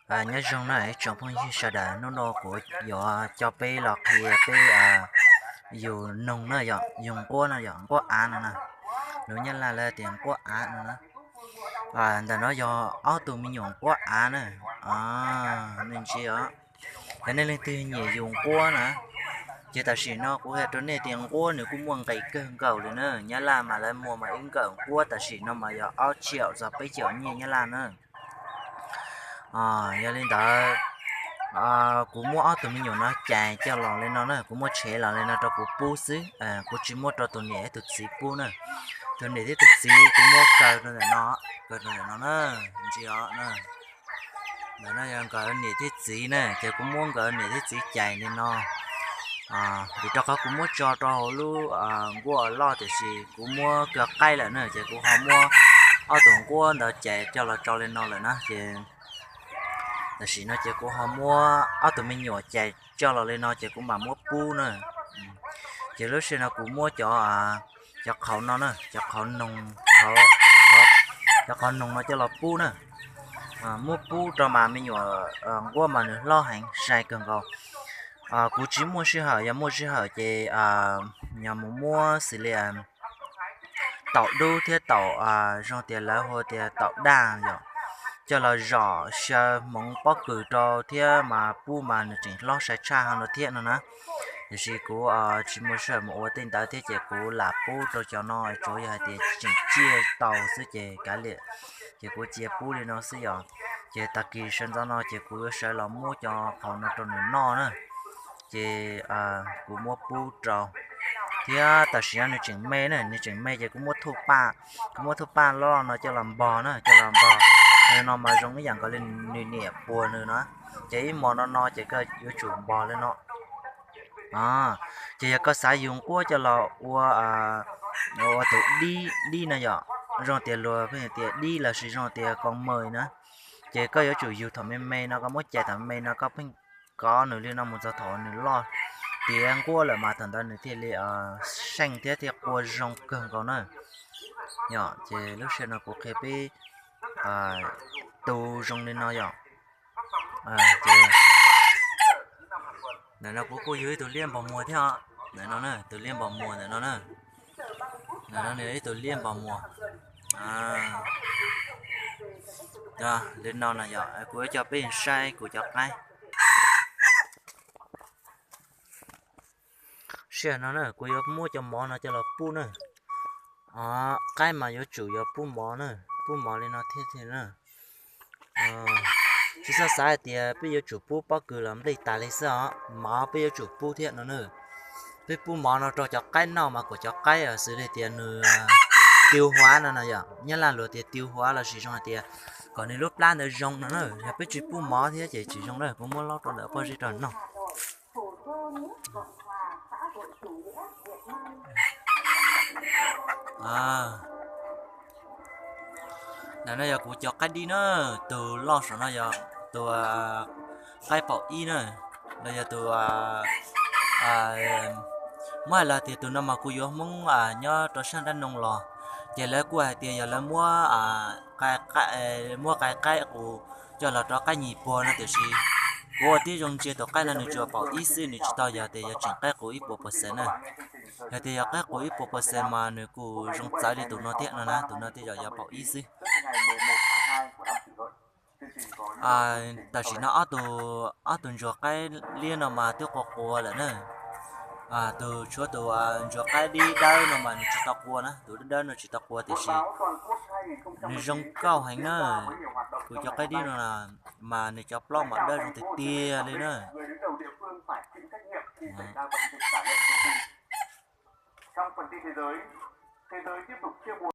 Nyob zoo na ib tsoom phooj ywg sawv daws, hnub no kuv yuav coj peb los qhia peb yug noog na yom, yug nquab no yom, nquab av no na. Lus Nyab Laj lawv tias nquab av no na. Ntawm no yog ob tug me nyuam nquab av na. Nej ntsia os, yog nej leej twg nyiam yug nquab na, ces tam sim no kuv hais rau nej tias nquab nws kuj muaj nqis kawg nkaus li na. Nyab Laj mas lawv muag mas ib nkawm nquab tam sim no mas yog ob txhiaum txog peb txhiaum nyiaj Nyab Laj na. Yog li ntawd, kuv muab ob tug me nyuam no cais coj los li no na, kuv muab tshev los li no rau kuv pub xwb, kuv tsis muab rau tus niam ib tug txiv pub na. Tus niam thiab tus txiv kuv muab kaw rau ntawm no, kaw rau ntawm no na, ntsia os na. Ntawm no yog nkawd niam thiab txiv na, ces kuv muab nkawd niam thiab txiv cais li no. Vim rau qhov kuv muab tso rau hauv lub nkuaj loj tiam sis kuv muab kaw qaib lawm na, ces kuv ho muab ob tug nquab ntawd cais coj los tso li no lawm na, ces tam sim no ces kuv ho muab ob tug me nyuam cais coj los li no ces kuv mam muab pub na. Ces lub sij hawm no kuv muab cov, cov qhauv no na, cov qhauv noog, cov qhauv noog no coj los pub na. Muab pub rau mas me nyuam nquab mas nws hlob heev sai kawg nkaus. Kuv tsis muaj sij hawm, yog muaj sij hawm ces yog mus muab xws li taum dub thiab taum, zoo tias lawv hu tias taum daj yom, coj los zom xyaw hmoov pob kws rau thiab mas pub mas nws tseem hlob sai tshaj ho no thiab no na. Tiam sis kuv tsis muaj sij hawm mus ua tej ntawd thiab ces kuv lam pub rau cov no, tsuav yog hais tias tseem ciaj tau xwb ces kav liam, ces kuv cia pub li no xwb yom. Ces tag kis sawv ntxov no ces kuv yuav sawv los muab cov qhauv no rau nws noj na. Ces kuv muab pub rau, thiab tam sim no nws tseem me na, nws tseem me ces kuv muab thuj paj, kuv muab thuj paj loj no coj los npog na, coj los npog. Li no mas zoo ib yam nkaus li nws niam puag nws na. Ces ib hmos no no ces koj yuav tsum npog li no. Ces yog koj xav yug nquab coj los ua, ua tus dib, dib no yom, zoo tias luag pheej tias dib lossis zoo tias koo mawj na. Ces koj yuav tsum yug thaum me me no, koj muab cais thaum me me no, koj pheej kov nws li no mus txog thaum nws loj tiav nquab lawm mas thaum ntawd nws thiaj li seej thiab thiaj qua zoo kawg nkaus na. Yom, ces lub sij hawm no kuv qhia peb tu zoo li no yom. Ntawm no kuv kuj yug ib tug liab npog muag thiab os. Ntawm no na, tus liab npog muag ntawm no na. Ntawm no nws ib tug liab npog muag. Li no na yom, kuv yuav coj peb saib kuv cov qaib. Sij hawm no na kuv yuav muab cov mov no coj los pub na. Qaib mas yuav tsum yog pub mov na, pub mov li no thiaj thiaj na. Tsis txhob xav hais tias peb yuav tsum pub pob kws los nplej tas li xwb os, mov peb yuav tsum pub thiab no na. Peb pub mov no rau cov qaib noj mas kom cov qaib xws li tias nws tiêu hóa no na yom, Nyab Laj luag tias tiêu hóa lossis zoo hais tias kom nws lub plab ntawd zoo no na. Yog peb tsis pub mov thiab ces tsis zoo na, kuv muab laub rau ntawm pob zeb rau noj. Ntawm no yog kuv cov qaib dib na, tus loj saum no yog tus qaib paum ib na, los yog tus, muab hais los tias tus no mas kuv yuav Hmoob nyob rau sab nrab noog los, ces lawv kuj hais tias yog lawv muab, muab qaib qaib qus coj los rau qaib nyis puag no tiam sis kuv ua tib zoo ntsia tus qaib no nws tsuas paum ib xwb, nws tsis tau yog tias yog tseem qaib qus ib puas percent na. Yog tias yog qaib qus ib puas percent mas nws kuj zoo txawv li tus no thiab no na, tus no tej zaum yog paum ib xwb. Tam sim no ob tug ntsuag qaib liab no mas twb qua qua lawm na. Tus tshuav tus ntsuag qaib dib dawb no mas nws tsis tau qua na, tus dib dawb no tsis tau qua tiam sis nws zoo nkauj heev na. Kuv cov qaib dib no mas nws cov plaub mas dawb zoo tiag tiag li na.